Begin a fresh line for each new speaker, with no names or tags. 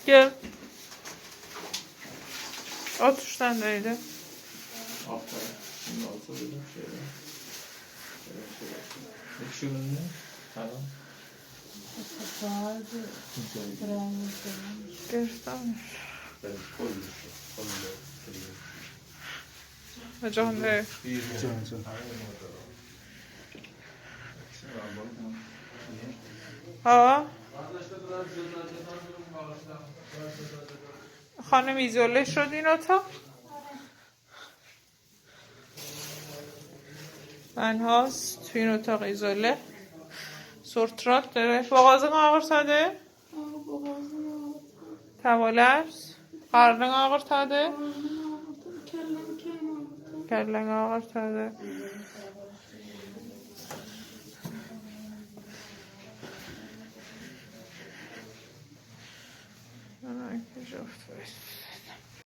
Gel. Otur sen de öyle. Göster. Hocam de. ها خانم ایزوله شد این اتاق تنهاست تو این اتاق ایزوله سورترات داره boğazın ağırtadı
Boğazım ağrıdı.
Tavalar karnın ağırtadı
Karnım ağrıdı. Kellem kem ağrıdı.
Kellen ağırtadı Ana, جفت وایس.